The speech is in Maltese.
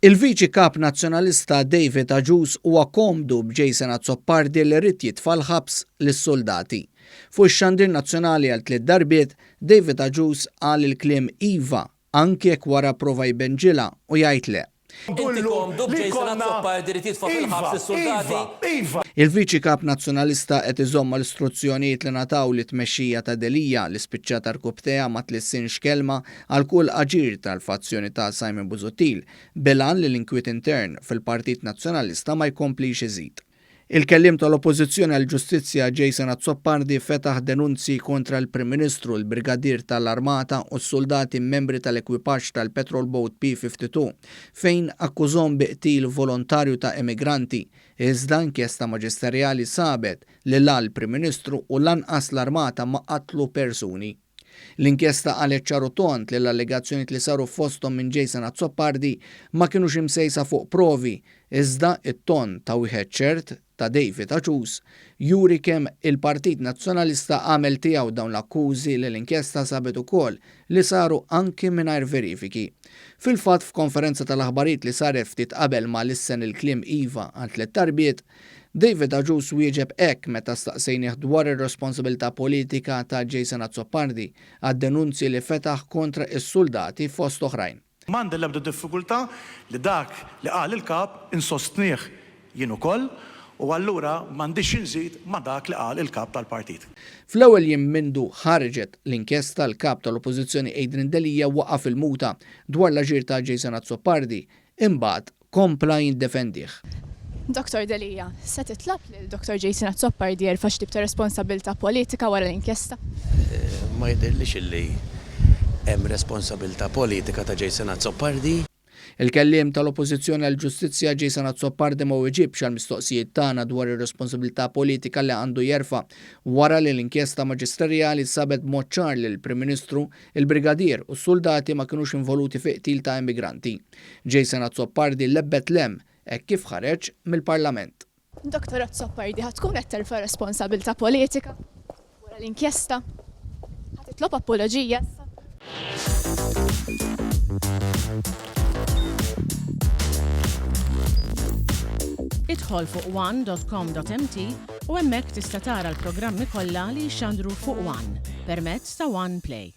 Il-Viċi Kap Nazzjonalista David Agius huwa komdu b'Jason Azzopardi li ried jitfa' l-ħabs lis-suldati. Fuq ix-xandir nazzjonali għal tliet darbiet, David Agius qal il-kliem iva anki jekk wara prova jbenġilha u jgħid le. Inti komdu b'Jason Azzopardi ried jitfa' fil-ħabs lis-suldati? Il-Viċi Kap Nazzjonalista qed iżomm mal-istruzzjonijiet li ngħataw lit-tmexxija ta' Delia li spiċċat għarkupptejha ma tlissinx kelma għal kull aġir tal-fazzjoni ta' Simon Busuttil bil-għan li l-inkwiet intern fil-Partit Nazzjonalista ma jkomplix iżid. Il-Kelliem tal-Oppożizzjoni għall-Ġustizzja Jason Azzopardi fetaħ denunzji kontra l-Prim Ministru, l-Brigadier tal-Armata u s-suldati membri tal-ekwipaġġ tal-petrol boat P-52 fejn akkużhom bi qtil volontarju ta' immigranti iżda inkjesta maġisterjali sabet li la l-Prim Ministru u lanqas l-Armata ma qatlu persuni. L-inkjesta qalet ċar u tond li l-allegazzjonijiet li saru fosthom minn Jason Azzopardi ma kinux imsejsa fuq provi, iżda t-ton ta' wieħed ċert ta' David Agius juri kemm il-Partit Nazzjonalista għamel tiegħu dawn l-akkużi li l-inkjesta sabet ukoll li saru anki mingħajr verifiki. Fil-fatt f'konferenza tal-aħbarijiet li saret ftit qabel ma lissen il-kliem iva għal tlett darbiet, David Agius wieġeb hekk meta staqsejnih dwar ir-responsabilità politika ta' Jason Azzopardi għad-denunzji li fetaħ kontra s-suldati fost oħrajn. M'għandi l-ebda diffikultà li dak li qal il-Kap insostnih jien ukoll u allura m'għandix xi nżid ma' dak li qal il-Kap tal-Partit. Fl-ewwel jiem mindu ħarġet l-inkjesta l-Kap tal-Oppożizzjoni Adrian Delia waqa' fil-muta dwar l-aġir ta' Jason Azzopardi Imbagħad kompla jiddefendih. Dottor Delia, se titlob lil Dottor Jason Azzopardi jerfa' xi tip ta' responsabbiltà politika wara l-inkjesta? Ma jidhirlix illi hemm responsabilità politika ta' Jason Azzopardi. Il-kelliem tal-Oppożizzjoni għall-Ġustizzja Jason Azzopardi ma weġibx għall-mistoqsijiet tagħna dwar ir-responsabilità politika li għandu jerfa' wara li l-inkjesta maġisterjali sabet b'mod ċar li l-Prim Ministru Il-brigadier u s-suldati ma kinux involuti fi qtil ta' immigranti. Jason Azzopardi lebbet 'l hemm hekk kif ħareġ mill-Parlament. Dottor Azzopardi, ħa tkun qed terfa' responsabilità politika wara l-inkjesta? Ħa titlob apoloġija issa? Idħol fuq one dot com dot mt u hemmhekk tista' tara l-programmi kollha li jixxandru fuq one permezz ta' One Play.